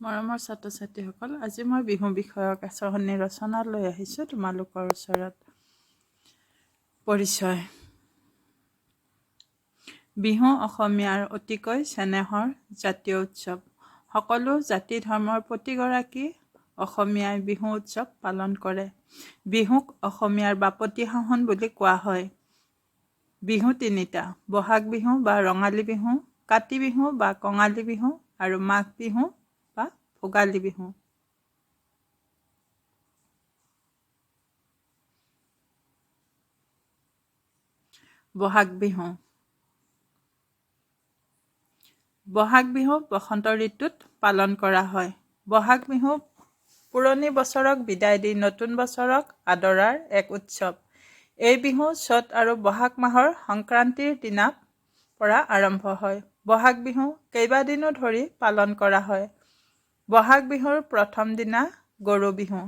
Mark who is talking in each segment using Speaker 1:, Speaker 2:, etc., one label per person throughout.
Speaker 1: মৰমৰ ছাত্ৰ ছাত্ৰীসকল, আজি মই বিহু বিষয়ক আচৰণি ৰচনা লৈ আহিছোঁ তোমালোকৰ ওচৰত। পৰিচয়। বিহু অসমীয়াৰ অতিকৈ চেনেহৰ জাতীয় উৎসৱ। সকলো জাতি ধৰ্মৰ প্ৰতিগৰাকী অসমীয়াই বিহু উৎসৱ পালন কৰে। বিহুক অসমীয়াৰ বাপতি সাহোন বুলি কোৱা হয়। বিহু তিনিটা: বহাগ বিহু বা ৰঙালী বিহু, কাতি বিহু বা কঙালী বিহু আৰু মাঘ বিহু বা ভোগালী বিহু। বহাগ বিহু। বহাগ বিহু বসন্ত ঋতুত পালন কৰা হয়। বহাগ বিহু পুৰণি বছৰক বিদায় দি নতুন বছৰক আদৰাৰ এক উৎসৱ। এই বিহু চ'ত আৰু বহাগ মাহৰ সংক্ৰান্তিৰ দিনাৰ পৰা আৰম্ভ হয়। বহাগ বিহু কেইবাদিনো ধৰি পালন কৰা হয়। বহাগ বিহুৰ প্ৰথম দিনা গৰু বিহু।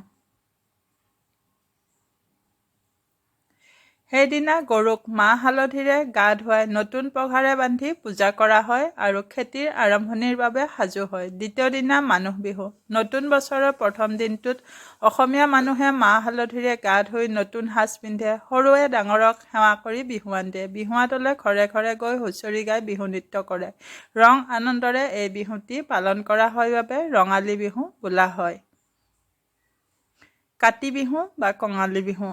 Speaker 1: সেইদিনা গৰুক মাহ হালধিৰে গা ধুৱাই নতুন পঘাৰে বান্ধি পূজা কৰা হয় আৰু খেতিৰ আৰম্ভণিৰ বাবে সাজু হয়। দ্বিতীয় দিনা মানুহ বিহু। নতুন বছৰৰ প্ৰথম দিনটোত অসমীয়া মানুহে মাহ হালধিৰে গা ধুই নতুন সাজ পিন্ধে। সৰুৱে ডাঙৰক সেৱা কৰি বিহুৱান দিয়ে। বিহুৱা দলে ঘৰে ঘৰে গৈ হুঁচৰি গাই বিহু নৃত্য কৰে। ৰং আনন্দৰে এই বিহুটি পালন কৰা হয় বাবে ৰঙালী বিহু বোলা হয়। কাতি বিহু বা কঙালী বিহু।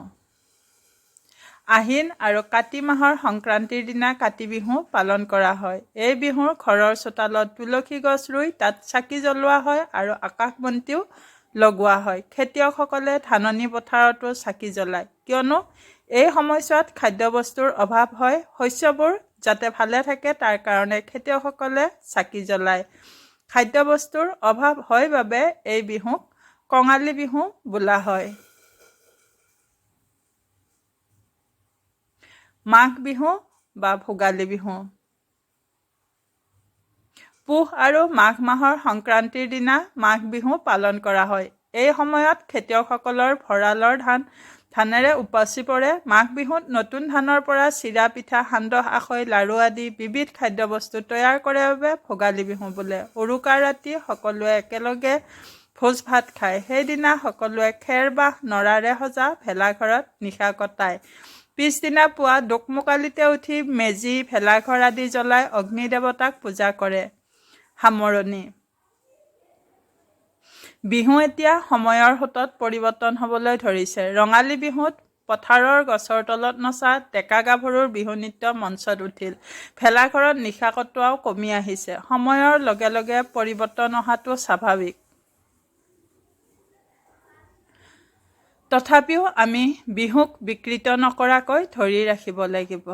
Speaker 1: আহিন আৰু কাতি মাহৰ সংক্ৰান্তিৰ দিনা কাতি বিহু পালন কৰা হয়। এই বিহুৰ ঘৰৰ চোতালত তুলসী গছ ৰুই তাত চাকি জ্বলোৱা হয় আৰু আকাশ বন্তিও লগোৱা হয়। খেতিয়কসকলে ধাননি পথাৰতো চাকি জ্বলায়, কিয়নো এই সময়ছোৱাত খাদ্যবস্তুৰ অভাৱ হয়। শস্যবোৰ যাতে ভালে থাকে, তাৰ কাৰণে খেতিয়কসকলে চাকি জ্বলায়। খাদ্যবস্তুৰ অভাৱ হয় বাবে এই বিহুক কঙালী বিহু বোলা হয়। মাঘ বিহু বা ভোগালী বিহু। পুহ আৰু মাঘ মাহৰ সংক্ৰান্তিৰ দিনা মাঘ বিহু পালন কৰা হয়। এই সময়ত খেতিয়কসকলৰ ভঁৰালৰ ধান ধানেৰে উপচি পৰে। মাঘ বিহুত নতুন ধানৰ পৰা চিৰা, পিঠা, সান্দহ, আখৈ, লাড়ু আদি বিবিধ খাদ্যবস্তু তৈয়াৰ কৰে বাবে ভোগালী বিহু বোলে। উৰুকাৰ ৰাতি সকলোৱে একেলগে ভোজ ভাত খায়। সেইদিনা সকলোৱে খেৰ, বাঁহ, নৰাৰে সজা ভেলাঘৰত নিশা কটায়। পিছদিনা পুৱা দোকমোকালিতে উঠি মেজি, ভেলাঘৰ আদি জ্বলাই অগ্নি দেৱতাক পূজা কৰে। সামৰণি। বিহু এতিয়া সময়ৰ সোঁতত পৰিৱৰ্তন হ'বলৈ ধৰিছে। ৰঙালী বিহুত পথাৰৰ গছৰ তলত নচা ডেকা গাভৰুৰ বিহু নৃত্য মঞ্চত উঠিল। ভেলাঘৰত নিশা কটোৱাও কমি আহিছে। সময়ৰ লগে লগে পৰিৱৰ্তন অহাটো স্বাভাৱিক। তথাপিও আমি বিহুক বিকৃত নকৰাকৈ ধৰি ৰাখিব লাগিব।